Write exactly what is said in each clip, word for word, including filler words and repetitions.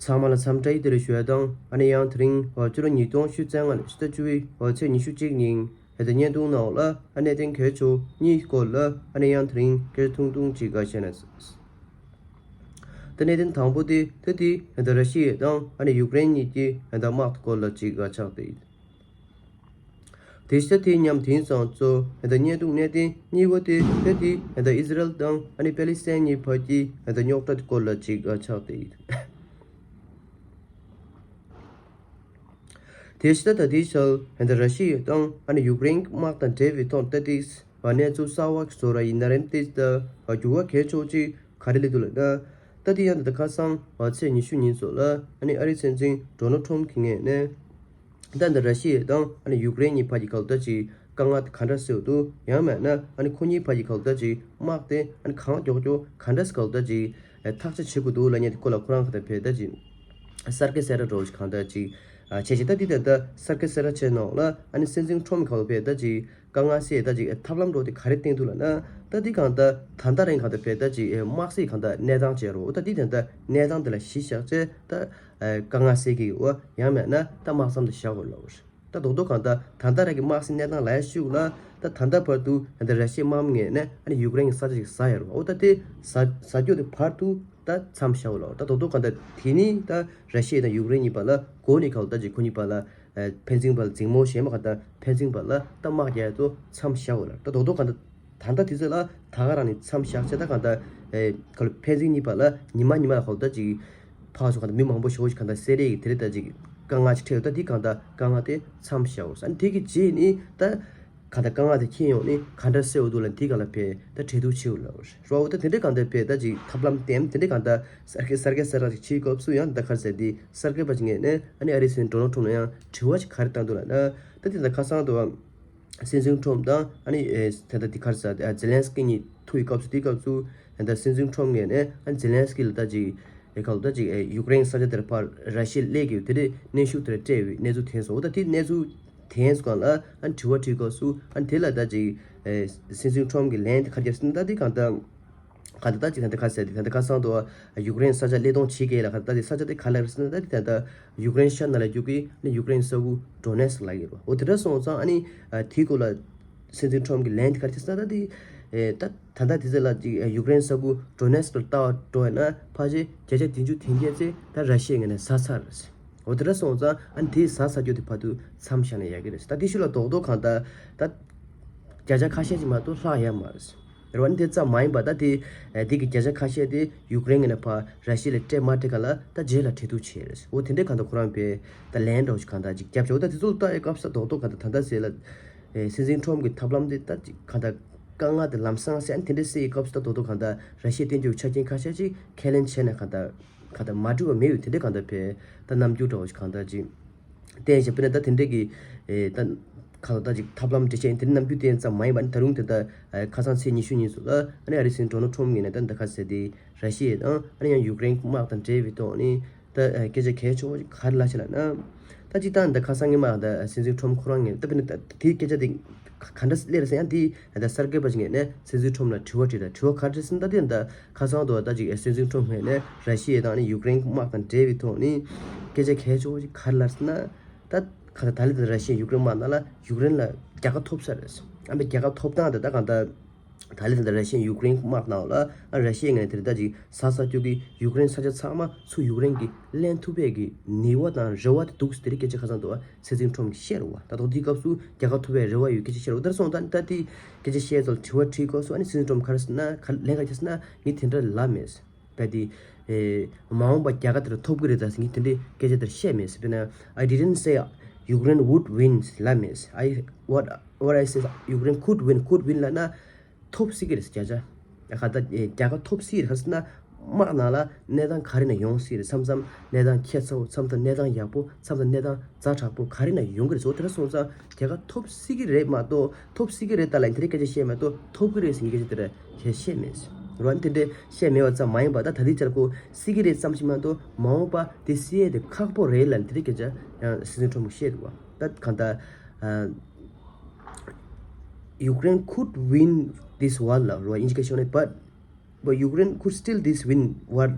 ཚང་མ་ལ་འཚམས་འདྲི་བདེ་ལེགས་ཞུ་ཡ་དང་། ཨ་ནི་ཡང་དེ་རིང་ཕྱི་ལོ་ཉིས་སྟོང་ཉི་ཤུ་རྩ་ལྔ་ལོའི་ཕྱི་ཟླ་བཅུ་པའི་ཚེས་ཉི་ཤུ་གཅིག་ཉིན་ད་ལྟ་བརྙན་ཐུང་ནང་ལ་ཨ་གནད་དོན་གལ་ཆེ་གཉིས་སྐོར་ལ་ཨ་ནི་ཡང་དེ་རིང་སྐད་ཆ་ཐུང་ཐུང་ཅིག་བཤད་ན། ད་གནད་དོན་དང་པོ་དེ་ད་དེ་ད་ར་ཤི་ཡ་དང་ཨ་ནི་ཡུཀ་རེན་གཉིས་ཀྱི་ད་དམག་སྐོར་ལ་ཅིག་ཆགས་ཏེ། དེ་ཤ་དེ་མཉམ་དེང་སང་ཚོ་ད་བརྙན་ཐུང་གནད་དོན་གཉིས་པ་དེ་ད་དེ་ད་ཨི་ཟི་རལ་དང་ཨ་ནི་པེ་ལི་སི་ཐན་གཉིས་བར་གྱི་ད་རྙོག་དྲ་སྐོར་ལ་ཅིག་ཆགས་ཏེ། དེ་ཤ་ད་དེ་ཤལ་ད་ར་ཤི་ཡ་དང་ཨ་ནི་ཡུཀ་རེན་དམག་དང་འབྲེལ་བའི་ཐོག་ད་དེ་གནས་ཚུལ་གསར་བ་བཟོ་ར་ཡིན་ན་རེམ་དེ་ད་འགྱུར་བ་གལ་ཆེ་ཅིག་ག་རེ་སླེབས་འདུག་ལབ་ན། ད་དེ་ཡང་ད་ཁ་སང་ཚེས་ཉི་ཤུ་ཉིན་སོགས་ལ་ཨ་ནི་ཨ་རིའི་སྲིད་འཛིན་ཌོ་ནལ་ཁྲོམ་གྱི་ངོས་ནས། ད་འདི་ར་ཤི་ཡ་དང་ཨ་ནི་ཡུཀ་རེན་གཉིས་བར་གྱི་ག་ལ་ད་ཅིག་དཀའ་ངལ་དེ་ག་འདྲ་སེལ་འདུག་ཡང་མིན་ན་ཨ་ནི་ཁོ་གཉིས་བར་གྱི་ག་ལ་ད་ཅིག་དམག་དེ་ཨ་ནི་གང་མགྱོགས་མགྱོགས་ག་འདྲ་སེ་ག་ལ་ད་ཅིག་ཐག་གཅོད་བྱེད་དགོས་འདུག་ལབ་མཁན་དེ་སྐོར་ལ་ཁོ་རང་ག་ད་བས་ད་ཅིག་གསར་འགོད་གསལ་བསྒྲགས་འདྲ་བོ་ཞིག་གང་ད་ཅིག་བྱས་ཤིང་། ད་དེ་ད་ད་གསར་འགོད་གསལ་བསྒྲགས་བྱས་ནང་ལ་ཨ་ནི་སྲིད་འཛིན་ཁྲོམ་ག་ལ་བས་ད་ཅིག་དཀའ་ངལ་སེལ་ད་ཅིག་ཐབས་ལམ་འདྲ་བོ་དེ་ག་རེ་བཏིང་འདུག་ལབ་ན། ད་དེ་གང་ད་ད་ལྟ་རིང་གང་ད་བས་ད་ཅིག་དམག་སྲིད་གང་ད་གནས་སྟངས་བྱས་རོགས། ད་དེ་ད་ད་གནས་སྟངས་དེ་ལ་གཞི་བཞག་བྱས་ད་དཀའ་ངལ་སེལ་གྱི་ཡོད། ཡང་མིན་ན་ད་དམག་མཚམས་དེ་བཞག་དགོས་ལབ། ད་རྡོག་རྡོག་གང་ལྟར་ད་ལྟ་རང་གི་དམག་སྲིད་གནས་སྟངས་ལ་ཡ་ཤུགས་ལ་ད་ད་ལྟ་བར་དུ་ད་ར་ཤི་ཡའི་དམག་མི་ངོས་ནས་ཨ་ནི་ཡུཀ་རེན་གྱི་ས་ཆ་ཞིག་ཟ་ཡོད་རེད་བ། འོ་ད་དེ་ཟ་ཟ་རྒྱུ་དེ་བར་དུ་ད་མཚམས་བཞག་དགོས་ལབ། ད་རྡོག་རྡོག་གང་ལྟར་དེ་ནི་ད་ར་ཤི་ཡ་དང་ཡུཀ་རེན་གཉིས་བར་ལ་འགོ་ནས་གང་ལྟར་ཅིག་ཁོ་གཉིས་བར་ལ་ཕན་ཚུན་བར་ལ་འཛིང་མོ་བྱས་མ་གང་ལྟར་ཕན་ཚུན་བར་ལ་ད་དམག་རྒྱག་ཡ་ཚོ་མཚམས་བཞག་དགོས་ལབ། ད་རྡོག་རྡོག་གང་ལྟར་ད་ལྟ་དུས་ཚོད་ལ་ད་ག་རང་ནས་མཚམས་བཞག་བྱས། ད་གང་ལྟར་ཨེ་ག་ལ་ཕན་ཚུན་གཉིས་བར་ལ་ཉི་མ་ཉི་མ་ལ་གང་ལྟར་ཅིག་ཕར་ཚུར་གང་ལྟར་མི་མང་པོ་ཞེ་པོ་ཞིག་གང་ལྟར་བསད་རེས་ཀྱི་དེ་རེད། ད་ཅིག་དཀའ་ངལ་ཅིག་འཕྲད་ཡོད། ད་དེ་གང་ལྟར་དཀའ་ངལ་དེ་མཚམས་བཞག་དགོས། ཨ་ནི་དེ་གི་རྗེས་ནི་ད་གང་ལྟར་དཀའ་ངལ་དེ་འཁྱེར་ཡོང་ནི་ག་འདྲ་སེལ་འདུག་ལབ་དེ་གང་ལ་ཕེ་ད་གྲོས་བསྡུར་བྱེད་དགོས་ལབ་རེད་བ། འོ་ད་དེ་འདྲ་གང་ལྟར་ཕེ་ད་ཅིག་ཐབས་ལམ་དེ་དེ་འདྲ་གང་ལྟར་གསར་འགོད་གསར་འགོད་གསལ་བསྒྲགས་ཅིག་བྱེད་སྐབས་སུ་ཡང་ད་ག་རེ་ཟེར་དེ་གསར་འགོད་པ་ཅིག་ངོས་ནས་ཨ་ནི་ཨ་རིའི་སྲིད་འཛིན་ཌོ་ནལ་ཁྲོམ་ལ་ཡང་དྲི་བ་ཅིག་ག་རེ་བཏང་འདུག་ལབ་ན། ད་དེ་ད་ཁ་སང་དུ་བ། སྲིད་འཛིན་ཁྲོམ་དང་ཨ་ནི་ཨེ་ད་ལྟ་དེ་ག་རེ་ཟེར་ཨ་ཛེ་ལན་སི་ཀི་གཉིས་ཐུག་ཡི་སྐབས་སུ། དེའི་སྐབས་སུ་ད་ལྟ་སྲིད་འཛིན་ཁྲོམ་ངོས་ནས་ཨ་ཛེ་ལན་སི་ཀི་ལ་ད་ཅིག་ཨེ་ག་ལ་ད་ཅིག་ཨེ་ཡུཀ་རེན་ས་ཆ་དེར་ཕར་ར་ཤི་ཡ་སླེབས་ཀྱི་ཡོད་དེ་འདྲའི་གནོན་ཤུགས་དེ་འདྲ་སྤྲད་ཡོད་གནས་ཚུལ་ཐོན་སོང་། འོ་ད་དེ་གནས་ཚུལ་ཐོན་སོང་གང་ལ་ཨ་དྲི་བ་དྲིས་སྐབས་སུ་ཨ་དེ་ལ་ད་ཅིག་ཨེ་སྲིད་འཛིན་ཁྲོམ་གྱི་ལན་དེ་ག་རེ་བརྒྱབ་ཟེར་ན། ད་དེ་གང་ལྟར་གང་ལྟར་ད་ཅིག་ད་ལྟ་ག་རེ་ཟེར་དེ་ད་ལྟ་ཁ་སང་དུ་ཡུཀ་རེན་ས་ཆ་སླེབས་གཏོང་བྱེད་མཁན་ལ་ག་ད་ཅིག་ས་ཆ་དེ་ག་རེ་ལབ་ཟེར་ན། ད་དེ་ད་ལྟ་ཡུཀ་རེན་ཤར་ནང་ལ་རྒྱུག་གི་ནི་ཡུཀ་རེན་ས་ཁུལ་ཌོ་ནེ་སི་ལབ་ཀྱི་རེད། འོ་དེ་འདྲ་སོང་ཙང་ཨ་ནི་ཨ་དེའི་སྐོར་ལ་སྲིད་འཛིན་ཁྲོམ་གྱི་ལན་དེ་ག་རེ་བྱས་ཟེར་ན། ད་དེ་ཨེ་ད་ད་ལྟ་དེ་ཚོ་ལ་ཅིག་ཡུཀ་རེན་ས་ཁུལ་ཌོ་ནེ་སི་ལ་ལྟ་བ་འགྲོ་ཡ་ན་ཕལ་ཆེར་བརྒྱ་ཆ་བདུན་ཅུ་དོན་བརྒྱད་ཚེ་ད་ར་ཤི་ཡའི་ངོས་ནས་ཟ་ཚར་རེད། འོ་དེ་འདྲ་སོང་ཙང་ཨ་ནི་དེ་ཟ་ཚར་རྒྱུ་དེ་བར་དུ་མཚམས་བཞག་ན་ཡག་གི་རེད། ད་དེ་ཤུལ་ལ་རྡོག་རྡོག་གང་ལྟར་ད་བརྒྱ་ཆ་ཁ་ཤས་ཅིག་མ་གཏོགས་ལྷག་ཡ་མ་རེད། རེད་བ། ཨ་ནི་དེ་ཙམ་མ་ཡིན་པ་ད་དེ་ཨེ་དེ་གི་བརྒྱ་ཆ་ཁ་ཤས་དེ་ཡུཀ་རེན་གྱི་ནས་ཕར་ར་ཤི་ཡ་ལ་སྤྲད་མ་སྤྲད་ག་ལ་ད་རྗེས་ལ་གྲོས་བསྡུར་བྱས་རེད། འོ་དེ་འདྲའི་གང་ལྟར་ཁོ་རང་པས་ད་ལན་འདྲ་བོ་ཞིག་གང་ལྟར་ཅིག་བརྒྱབ་བྱས། འོ་ད་དེ་ཚོ་ལ་ལྟ་ཡའི་སྐབས་སུ་རྡོག་རྡོག་གང་ལྟར་ད་ལྟ་ཟེར་ལ་ཨེ་སྲིད་འཛིན་ཁྲོམ་གྱི་ཐབས་ལམ་དེ་ད་ཅིག་གང་ལྟར་དཀའ་ངལ་དེ་ལམ་སང་སེལ། ཨ་ནི་དེ་འདྲའི་སེལ་ཡའི་སྐབས་སུ་རྡོག་རྡོག་གང་ལྟར་ར་ཤི་ཡས་བསྟན་རྒྱུ་ཆ་རྐྱེན་ཁ་ཤས་ཅིག་ཁས་ལེན་བྱས་ནས་གང་ལྟར་གང་ལྟར་མ་འགྲིག་པ་མེད་ཡོད། དེ་འདྲའི་གང་ལྟར་པས་ད་རྣམ་འགྱུར་འདྲ་བོ་ཞིག་གང་ལྟར་ཅིག་བསྟན་བཞིན། དཔེར་ན་ད་དེ་འདྲའི་གི་ཨེ་ད་གང་ལྟར་ཅིག་ཐབས་ལམ་འགྲེལ་བཤད་དེ་རྣམ་འགྱུར་བསྟན་ཙམ་མ་ཡིན་པ། ཨ་ནི་ད་རུང་དེ་ལྟར་ཨེ་ཁ་སང་ཚེས་ཉི་ཤུ་ཉིན་སོགས་ལ་ཨ་ནི་ཨ་རིའི་སྲིད་འཛིན་ཌོ་ནལ་ཁྲོམ་ངོས་ནས་ད་ད་ག་ཟེར་དེ་ར་ཤི་ཡ་དང་ཨ་ནི་ཡང་ཡུཀ་རེན་དམག་དང་འབྲེལ་བའི་ཐོག་ནས་ད་ཨེ་སྐད་ཆ་གལ་ཆེ་བོ་ཞིག་ག་རེ་ལབ་ཤག་ལབ་ན། ད་ཅིག་ད་ད་ཁ་སང་ངེད་མ་ད་སྲིད་འཛིན་ཁྲོམ་ཁོ་རང་ངོས་ད་དཔེར་ན་ད་དེའི་སྐད་ཆ་དེ་ག་འདྲ་སླེབས་རེད་ཟེར་ཡང་དེ་ད་གསར་འགོད་པ་ཞིག་ངོས་ནས་སྲིད་འཛིན་ཁྲོམ་ལ་དྲི་བ་དྲིས། ད་དྲི་བ་ག་རེ་དྲིས་ཟེར་ན། ད་དེ་ད་ཁ་སང་དུ་ད་ཅིག་སྲིད་འཛིན་ཁྲོམ་ངོས་ནས་ར་ཤི་ཡ་དང་ཨ་ནི་ཡུཀ་རེན་དམག་དང་འབྲེལ་བའི་ཐོག་ནས་སྐད་ཆ་གལ་ཆེ་བོ་ཞིག་ག་རེ་ལབ་ཟེར་ན། ད་ཁ་ད་ད་ལི་ད་ར་ཤི་ཡ་ཡུཀ་རེན་དམག་ནང་ལ་ཡུཀ་རེན་ལ་རྒྱལ་ཁ་ཐོབ་ས་རེད། ཨ་མའི་རྒྱལ་ཁ་ཐོབ་སྟངས་དེ་ད་གང་ལྟར་ད་ལི་ད་ད་ར་ཤི་ཡ་ཡུཀ་རེན་དམག་ནང་ལ་ཨ་ར་ཤི་ཡ་ངོས་ནས་དེ་རིང་ད་ཅིག་ཟ་ཟ་རྒྱུ་གི་ཡུཀ་རེན་ས་ཆ་ཚང་མ་ཚུར་ཡུཀ་རེན་གྱིས་ལེན་ཐུབ་པའི་གི་ནུས་པ་དང་རེ་བ་དེ་འདུག་ཟེར་དེ་རིང་སྐད་ཆ་ཁ་སང་དུ་སྲིད་འཛིན་ཁྲོམ་གྱིས་བཤད་རེད་བ། ད་དུང་དེའི་སྐབས་སུ་རྒྱལ་ཁ་ཐོབ་པའི་རེ་བ་ཡོད་སྐད་ཆ་བཤད་རེད་བ། ད་སོང་ད་ད་དེ་སྐད་ཆ་བཤད་ཚོ་དྲི་བ་དྲིས་སྐབས་སུ་ཨ་ནི་སྲིད་འཛིན་ཁྲོམ་ག་རེ་ཟེར་ན་ག་ལན་ག་རེ་བརྒྱབ་ཟེར་ན། ངས་དེ་འདྲ་ལབ་མེད། ད་དེ་ཨེ་མ་འོངས་པ་རྒྱལ་ཁ་དེ་འདྲ་ཐོབ་གི་རེད་ད་ཟེར་ངས་དེ་འདྲའི་སྐད་ཆ་དེ་འདྲ་བཤད་མེད་ཟེར། དཔེར་ན། I didn't say Ukraine would win ལབ་མེད། I, what, what I said, Ukraine could win, could win ལབ་ན་ཐོབ་སྲིད་ཀྱི་རེད་ཟེར། བརྒྱ་ཆ་ག་ད་ཨེ་རྒྱལ་ཁ་ཐོབ་སྲིད་ཀྱི་རེད། ག་ཟེར་ན་དམག་ནང་ལ་གནས་སྟངས་ག་རེ་ན་ཡོང་སྲིད་རེད། མཚམས་མཚམས་གནས་སྟངས་ཁྱད་མཚར་པོ། མཚམས་མཚམས་གནས་སྟངས་ཡག་པོ། མཚམས་མཚམས་གནས་སྟངས་ཛ་དྲག་པོ་ག་རེ་ན་ཡོང་གི་རེད་ཟེར། དེ་འདྲ་སོང་ཙང་རྒྱལ་ཁ་ཐོབ་སྲིད་ཀྱི་རེད་མ་གཏོགས། ཐོབ་སྲིད་ཀྱི་རེད་ད་ལབ་དེ་འདྲའི་སྐད་ཆ་བཤད་མ་གཏོགས། ཐོབ་ཀྱི་རེད་ཟེར་ངས་སྐད་ཆ་དེ་འདྲ་བཤད་བཤད་མེད་ཟེར། རོ་ཨ་ནི་དེ་འདྲའི་བཤད་མེད་པ་ཙམ་མ་ཡིན་པ། ད་ད་ལྟའི་ཆར་ཁོ་སྲིད་ཀྱི་རེད་ཙམ་ཞིག་མ་གཏོགས་མ་འོངས་པ་དེ་སྲིད་ཡས་དེ་ཁག་པོ་རེད་ལབ་དེ་འདྲའི་སྐད་ཆ་ཡང་སྲིད་འཛིན་ཁྲོམ་གྱིས་བཤད་འདུག་བ། ད་གང་ལྟར་ཨ་Ukraine could win this war ལབ་རོ་ཨིན་ཇི་སྐད་ཤོད་ནས། but, but Ukraine could still this win war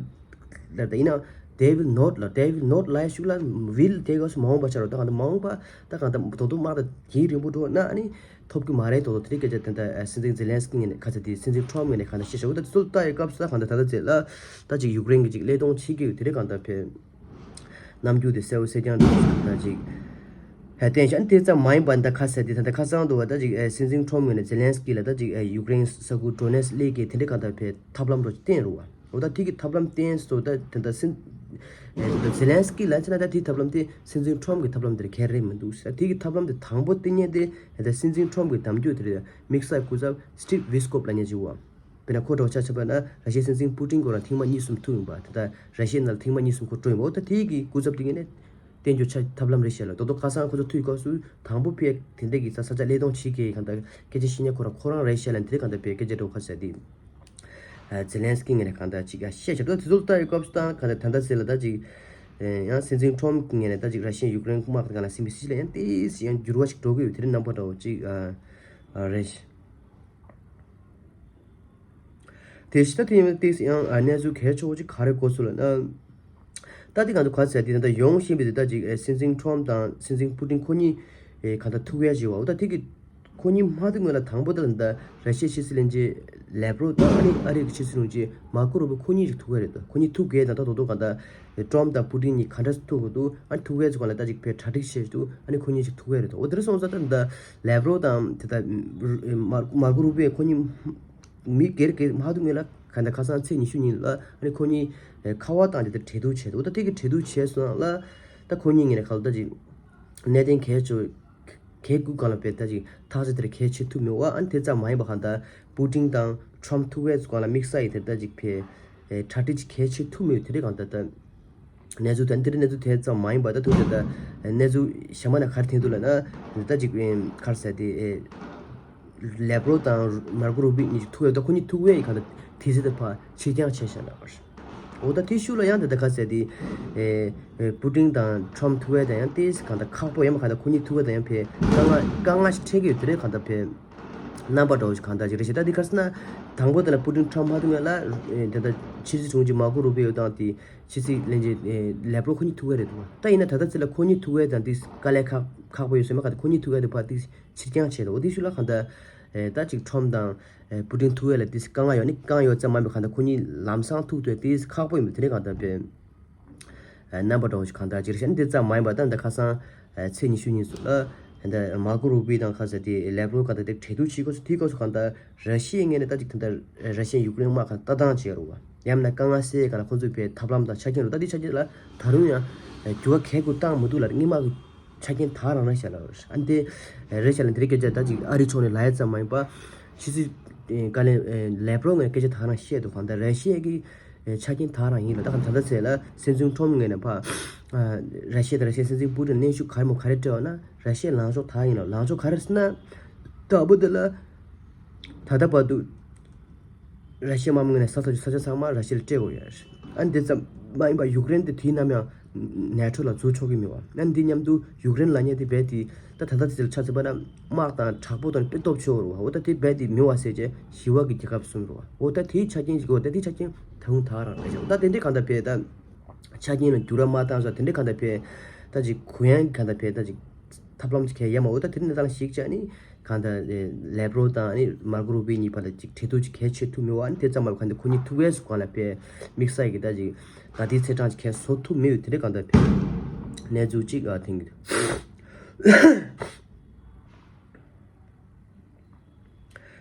ལབ་ད་ཡིན་ན། They will not ལ། They will not ལབ་ཤུགས་ལ་will དེ་ག་སུ་མ་འོངས་པ་ཆགས་རོགས། ད་གང་ལྟར་མ་འོངས་པ་ད་གང་ལྟར་དོ་དོ་དམག་ད་རྒྱང་རིང་པོ་འགྲོ་ན་ཨ་ནི་ཐོབ་ཀྱི་མ་རེད། དོ་དོ་དེ་རིང་སྐད་ཆ་དེ་འདྲ་སྲིད་འཛིན་ཛེ་ལན་སི་ཀི་ངོས་ནས་ཁ་ཚ་དེ་སྲིད་འཛིན་ཁྲོམ་ངོས་ནས་གང་ལྟར་བཤད་ཤག་འོ་ད་དེ་ཚོ་ལྟ་ཡི་སྐབས་སུ་ད་གང་ལྟར་ད་ལྟ་ཚེ་ལ་ད་ཅིག་ཡུཀ་རེན་གྱི་ཅིག་བློས་གཏོང་བྱེད་ཀྱི་ཡོད། དེ་རིང་གང་ལྟར་བས་རྣམ་འགྱུར་དེ་གསལ་བོ་གསལ་རྐྱང་དུ་ད་ཅིག་ཧ་བསྟན་ཤག་འདི་ཙམ་མ་ཡིན་པ་འདི་ཁ་ཟེར་དེ་ད་ལྟ་ཁ་སང་དུ་བ་ད་ཅིག་ཨེ་སྲིད་འཛིན་ཁྲོམ་ངོས་ནས་ཛེ་ལན་སི་ཀི་ལ་ད་ཅིག་ཨེ་ཡུཀ་རེན་ས་ཁུལ་ཌོ་ནེ་སི་སླེབས་ཀྱི་དེ་འདྲའི་གང་ལྟར་བས་ཐབས་ལམ་འགྲོ་བསྟན་རུ་བ། འོ་ད་དེ་གི་ཐབས་ལམ་བསྟན་སོ་ད་དེ་འདྲ་སྲིད་ཨེ་ད་ཛེ་ལན་སི་ཀི་ལ་ཆ་ན་ད་དེའི་ཐབས་ལམ་དེ་སྲིད་འཛིན་ཁྲོམ་གྱི་ཐབས་ལམ་དེར་ཁྱད་རེད་མི་འདུག་ཟེར། དེ་གི་ཐབས་ལམ་དེ་དང་པོ་བསྟན་མཁན་དེ་ད་སྲིད་འཛིན་ཁྲོམ་གྱི་གདམ་རྒྱུད་དེ་རེད། དམིགས་བསལ་སྐུ་ཚབ་སི་ཊིབ་ཝི་སི་ཀོབ་ལབ་མཁན་ཅིག་བ། དཔེར་ན་ཁོ་འདྲ་བོ་ཆ་བཞག་པ་ན་ར་ཤི་ཡའི་སྲིད་འཛིན་པུ་ཏིན་ཁོ་རང་ཐེངས་མ་གཉིས་གསུམ་ཐུག་ཡོང་པ། ད་ལྟ་ར་ཤི་ཡའི་ནང་ལ་ཐེངས་མ་གཉིས་གསུམ་ཁོ་འགྲོ་ཡོང་པ། འོ་ད་དེ་གི་སྐུ་ཚབ་དེ་ངས་ནས་བསྟན་རྒྱུ་ཆ་ཐབས་ལམ་རེད་བཤད་ལ། ད་དུང་ཁ་སང་ཁོ་ཚོ་ཐུག་སྐབས་སུ་དང་པོ་ཕེ་དེ་འདྲ་གི་ས་ས་ཆ་བློས་གཏོང་བྱེད་ཀྱི་གང་ལྟར་སྐད་ཆ་བཤད་མཁན་ཁོ་རང་ཁོ་རང་རེད་བཤད་ལ། དེ་གང་ལྟར་བའི་སྐད་ཆ་འདྲ་བོ་ཁ་ཟེར་དེ་ཛེ་ལན་སི་ཀི་ངོས་ནས་གང་ལྟར་ཅིག་བཤད་བྱ། ད་དེ་ཚོ་ལྟ་ཡོད་སྐབས་སུ་ད་གང་ལྟར་ད་ལྟ་ཟེར་ལ་ད་ཅིག་ཡང་སྲིད་འཛིན་ཁྲོམ་གྱི་ངོས་ནས་ད་ཅིག་ར་ཤི་ཡ་ཡུཀ་རེན་དམག་དང་གང་ལ་སྲིད་པའི་སྲིད་ཇུས་ལ་ཡང་ཏིས་ཡང་འགྱུར་བ་ཞིག་འགྲོ་གི་ཡོད། དེ་རིང་རྣམ་པ་འདྲ་བོ་ཅིག་རེད། དེ་ཕྱི་ད་དེ་ཡིན་ཏེ་ཡང་གནས་ཚུལ་གལ་ཆེ་བོ་ཅིག་ག་རེ་གོ་སོང་ལབ་ན། ད་དེ་གང་དུ་ག་ཚད་དེ་ད་ཡོང་བཞིན་པའི་དེ་ད་ཅིག་སྲིད་འཛིན་ཁྲོམ་དང་སྲིད་འཛིན་པུ་ཏིན་ཁོ་གཉིས་གང་ལྟར་ཐུག་ཡ་བྱེད་བ། འོ་ད་དེ་གི་ཁོ་གཉིས་མ་ཐུག་སྔོན་ལ་དང་པོ་ད་ལ་ད་ར་ཤི་ཡའི་ཕྱི་སྲིད་བློན་ཆེན་ལེབ་རོབ་དང་ཨ་ནི་ཨ་རི་གི་ཕྱི་སྲིད་བློན་ཆེན་མར་ཀོ་རུ་བི་ཁོ་གཉིས་ཅིག་ཐུག་ཡ་རེད། ད་ཁོ་གཉིས་ཐུག་གས་དང་ད་དོ་དོ་གང་ལྟར་ཀྲོམ་དང་པུ་ཏིན་གཉིས་ག་འདྲ་ཐུག་གི་འདུག་ཨ་ནི་ཐུག་ཡ་ཚོ་གང་ལ་ད་ཅིག་ཕེ་གྲ་སྒྲིག་བྱས་འདུག་ཨ་ནི་ཁོ་གཉིས་ཅིག་ཐུག་ཡ་རེད། ད་འོ་དེ་འདྲ་སོང་ཙང་ད་ད་ལེབ་རོབ་དང་དེ་ད་མར་ཀོ་རུ་བི་ཁོ་གཉིས་མི་སྒེར་སྒེར་མ་ཐུག་ངེས་ལ་ག་འདྲ་ཁ་སང་ཚེས་ཉི་ཤུ་ཉིན་ལ་ཨ་ནི་ཁོ་གཉིས་ཁ་པར་བཏང་སྟེ་གྲོས་བསྡུར་བྱས་འདུག་ད་དེ་གི་གྲོས་བསྡུར་བྱས་སོང་ལ་ད་ཁོ་གཉིས་ངེས་ལ་ག་ལ་ད་ཅིག་གནད་དོན་གལ་ཆེ་གལ་དགུ་གང་ལ་བས་ད་ཅིག་ཐག་ཆོད་དེར་གལ་ཆེ་ཐུབ་མེད་བ། ཨ་ནི་དེ་ཙམ་མ་ཡིན་པ་གང་ལྟར་པུ་ཏིན་དང་ཁྲོམ་ཐུག་པའི་སྒང་ལ་དམིགས་བསལ་ཡིན་དེར་ད་ཅིག་ཕེ་གྲ་སྒྲིག་ཅིག་གལ་ཆེ་ཐུབ་མེད་དེ་རིང་གང་ལྟར་ད་གནས་ཚུལ་དང་དེ་རིང་གནས་ཚུལ་དེ་ཙམ་མ་ཡིན་པ་ད་ཐུག་དེ་ད་གནས་ཚུལ་གཞན་པ་ན་ག་རེ་ཐོན་འདུག་ལབ་ན་ད་ཅིག་ག་རེ་ཟེར་དེ། ལེབ་རོབ་དང་མར་ཀོ་རུ་བི་གཉིས་ཀྱིས་ཐུག་ཡོད། ད་ཁོ་གཉིས་ཐུག་པའི་གང་ལྟར་དུས་ཚོད་དེ་ཕར་ཕྱིར་འགྱངས་བྱས་བཞག་ལབ་པ་རེད། འོ་ད་དེ་ཤུགས་ལ་ཡང་དེ་ལྟར་ག་ཟེར་དེ། ཨེ་ཨེ་པུ་ཏིན་དང་ཁྲོམ་ཐུག་པའི་དང་ཡང་དེ་གང་ལྟར་ཁག་པོ་ཡོད་མ། གང་ལྟར་ཁོ་གཉིས་ཐུག་པའི་དང་ཡང་ཕེ་དཀའ་ངལ་དཀའ་ངལ་ཞིག་འཕྲད་ཀྱི་ཡོད། དེ་རེད་གང་ལྟར་ཕེ་རྣམ་པ་འདྲ་བོ་ཞིག་གང་ལྟར་ཞིག་རེད་ཤག་ད་དེ་ག་ཟེར་ན་དང་པོ་དེ་ལ་པུ་ཏིན་ཁྲོམ་མ་ཐུག་ཡོད་ལ་ཨེ་དེ་ལྟར་ཕྱི་སྲིད་དྲུང་ཆེ་མར་ཀོ་རུ་བི་ཡོད་དང་དེ་ཕྱི་སྲིད་བློན་ཆེན་ཨེ་ལེབ་རོབ་ཁོ་གཉིས་ཐུག་པའི་རེད་འདུག་ད་ཡིན་ན་ད་ལྟ་ཚེ་ལ་ཁོ་གཉིས་ཐུག་པའི་དང་དེ་དཀའ་ལས་ཁག་ཁག་པོ་ཡོད་ཟེར་མ། གང་ལྟར་ཁོ་གཉིས་ཐུག་པའི་དེ་ཕར་དེ་ཕྱིར་འགྱངས་བྱས་འདུག་འོ་དེ་ཤུགས་ལ་གང་ལྟར། ཨེ་ད་ཅིག་ཁྲོམ་དང་ཨེ་པུ་ཏིན་ཐུག་ཡས་ལ་དེ་དཀའ་ངལ་ཡོད་ནི་དཀའ་ངལ་ཡོད་ཙམ་མ་ཡིན་པའི་གང་ལྟར་ཁོ་གཉིས་ལམ་སང་ཐུག་ཐུབ་དེ་ཁག་པོ་ཡིན་པ་དེ་རེད་གང་ལྟར་བས། ཨེ་རྣམ་པ་འདྲ་བོ་ཞིག་གང་ལྟར་ཅིག་རེད་ཤག་འདི་ཙམ་མ་ཡིན་པ་ད་ད་ཁ་སང་ཨེ་ཚེས་ཉི་ཤུ་ཉིན་སུ་ལ་ཨེ་ད་མར་ཀོ་རུ་བི་དང་ཁ་ས་དེ་ལེབ་རོབ་གང་ལྟར་དེ་གྲོས་བསྡུར་བྱེད་དགོས་སུ་དེའི་སྐབས་སུ་གང་ལྟར་ར་ཤི་ཡའི་ངོས་ནས་ད་ཅིག་ད་ལྟ་ར་ཤི་ཡ་ཡུཀ་རེན་དམག་གང་ལྟ་སྟངས་བྱས་རུ་བ་ཡང་ན་དཀའ་ངལ་སེལ་གང་ལ་ཁོང་ཚོས་བས་ཐབས་ལམ་དང་ཆ་རྐྱེན་རུ་ད་དེ་ཆ་རྐྱེན་ལ་ད་རུང་ཡང་ཨེ་འགྱུར་བ་གལ་དགུ་བཏང་མི་འདུག་ལ་སྔོན་མ་གི་ཆ་རྐྱེན་ད་རང་རེད་ཤག་ལ། ཨ་འདི་རེད་ཤག་ལ་འདི་རེད་སྐད་ཆ་ད་ཅིག་ཨ་རི་ཕྱོགས་ནས་ལབ་ཡ་ཙམ་མ་ཡིན་པ། ཕྱི་སྲིད་བཀའ་བློན་ལེབ་རོབ་ངས་སྐད་ཆ་ད་རང་བཤད་འདུག་གང་ལྟར་ར་ཤི་ཡ་གི་ཆ་རྐྱེན་ད་རང་ཡིན་ལ། ད་གང་ད་ལྟ་ཚེ་ལ་སྲིད་འཛིན་ཁྲོམ་ངོས་ནས་ཕ་ར་ཤི་ཡ་དང་ར་ཤི་ཡའི་སྲིད་འཛིན་པུ་ཏིན་གནོན་ཤུགས་ག་རེ་མོ་ག་རེ་སྤྲད་བ་ན་ར་ཤི་ཡའི་ལངས་ཕྱོགས་ད་ཡིན་ལ། ལངས་ཕྱོགས་ག་རེ་ཟེར་ན་ད་བུ་དེ་ལ་ད་ལྟ་བར་དུ། ར་ཤི་ཡ་དམག་མི་ངོས་ནས་ས་ས་ས་ཆ་ཚང་མ་ར་ཤི་ཡ་ལ་སྤྲད་དགོས་ཡོད་རེད། ཨ་འདི་ཙམ་མ་ཡིན་པ་ཡུཀ་རེན་དེ་དུས་ནམ་ཡང་ནེ་ཊོ་ལ་འཛུལ་ཆོག་གི་མེད་བ། ཨ་འདི་མཉམ་དུ་ཡུཀ་རེན་ལབ་མཁན་དེ་རྦད་དེ་ད་ད་ལྟ་དེ་ལ་ཆ་མཚོན་པ་ན་དམག་དང་དྲག་པོ་དང་དཔེ་སྟོབས་ཆེ་བོ་རེད་བ། འོ་ད་དེ་རྦད་དེ་མེད་བ་ཟེར་བྱས་ཞི་བ་གི་རྒྱལ་ཁབ་གསུམ་རེད་བ། འོ་ད་དེའི་ཆ་རྐྱེན་ཞིག་འོ་ད་དེའི་ཆ་རྐྱེན་ད་རུང་ད་རང་རེད་ཤག་འོ་ད་དེ་འདྲའི་གང་ལྟར་བས་ད་ཆ་རྐྱེན་ལ་འགྱུར་བ་མ་བཏང་ས་དེ་འདྲའི་གང་ལྟར་བས་ད་ཅིག་གུ་ཡངས་གང་ལྟར་བས་ད་ཅིག་ཐབས་ལམ་ཅིག་གལ་ཡ་མ་འོ་ད་དེ་ནས་ད་ལ་ཞིག་ཅག་ནི་གང་ལྟར་ལེབ་རོབ་དང་ནི་མར་ཀོ་རུ་བི་གཉིས་བར་ལ་ཅིག་གྲོས་བསྡུར་ཅིག་གལ་ཆེ་ཐུབ་མི་བ་ནི་དེ་ཙམ་མ་གང་ལྟར་ཁོ་གཉིས་ཐུག་པའི་སུ་གང་ལ་པའི་དམིགས་བསལ་གྱི་ད་ཅིག་ད་ལྟའི་ཚེས་གྲངས་ཅིག་གལ་བཟོ་ཐུབ་མི་ཡོད་དེ་འདྲ་གང་ལྟར་བའི་གནས་ཚུལ་ཅིག་ཨ་ཐེངས་གི་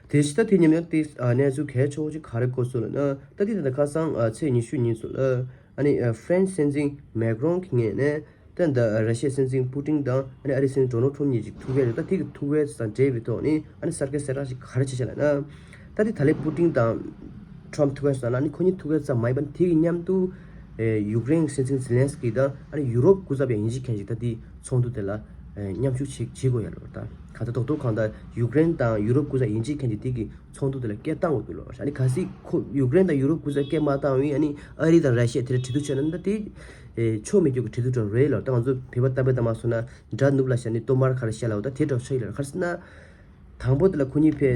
དེ་ཕྱི་ད་དེ་ཉམས་ཡང་དེ་གནས་ཚུལ་གལ་ཆེ་བོ་ཅིག་ག་རེ་གོ་སོང་ལབ་ན་ད་དེ་ད་ལྟ་ཁ་སང་ཚེས་ཉི་ཤུ་ཉིན་སུ་ལ་ཨ་ནི་ཧྥ་རན་སི་སྲིད་འཛིན་མེག་རོན་གྱི་ངོས་ནས། ད་ལྟ་ར་ཤི་ཡའི་སྲིད་འཛིན་པུ་ཏིན་དང་ཨ་ནི་ཨ་རིའི་སྲིད་འཛིན་ཌོ་ནལ་ཁྲོམ་གཉིས་ཅིག་ཐུག་པ་རེད། ད་དེ་གི་ཐུག་པ་དང་འབྲེལ་བའི་ཐོག་ནས་ཨ་ནི་གསར་འགོད་གསལ་བསྒྲགས་ཤིག་ག་རེ་བྱས་ཤག་ལབ་ན། ད་དེ་ད་ལོའི་པུ་ཏིན་དང་ཁྲོམ་ཐུག་པ་སོང་ན་ཨ་ནི་ཁོ་གཉིས་ཐུག་པ་ཙམ་མ་ཡིན་པར་དེ་གི་མཉམ་དུ་ཨེ་ཡུཀ་རེན་སྲིད་འཛིན་ཛེ་ལན་སི་ཀི་དང་ཨ་ནི་ཡུ་རོབ་སྐུ་ཚབ་ཡང་ཡིན་གཅིག་མཁན་ཅིག་ད་དེ་ཚོགས་འདུ་དེ་ལ་ཨེ་མཉམ་ཞུགས་བྱེད་བྱེད་དགོས་ཡ་ལོ། ད་ག་ད་རྡོག་རྡོག་གང་ལྟར་ཡུཀ་རེན་དང་ཡུ་རོབ་སྐུ་ཚབ་ཡིན་གཅིག་མཁན་ཅིག་དེ་གི་ཚོགས་འདུ་དེ་ལ་སྐད་བཏང་དགོས་འདུག་ལོ། ཨ་ནི་གལ་སྲིད་ཁོ་ཡུཀ་རེན་དང་ཡུ་རོབ་སྐུ་ཚབ་སྐད་མ་བཏང་བའི་ཨ་ནི་ཨ་རི་དང་ར་ཤི་ཡ་དེ་འདྲ་གྲོས་བསྡུར་བྱས་ན་ད་དེ། ཨེ་ཆོ་མི་རྒྱུག་གི་གྲོས་བསྡུར་འདྲ་རེད་ལ། ད་ང་ཚོ་བོད་པ་གཏམ་དཔེ་གཏམ་མ་སོང་ན་དགྲ་ནུབ་ལ་བཞག་ནས་གཏོར་མར་ག་རེ་བཤད་ལ་འོ་ད་དེ་འདྲ་ཆགས་ཡོད་ལ། ག་རེ་ཟེར་ན། དང་པོ་དེ་ལ་ཁོ་གཉིས་ཕེ་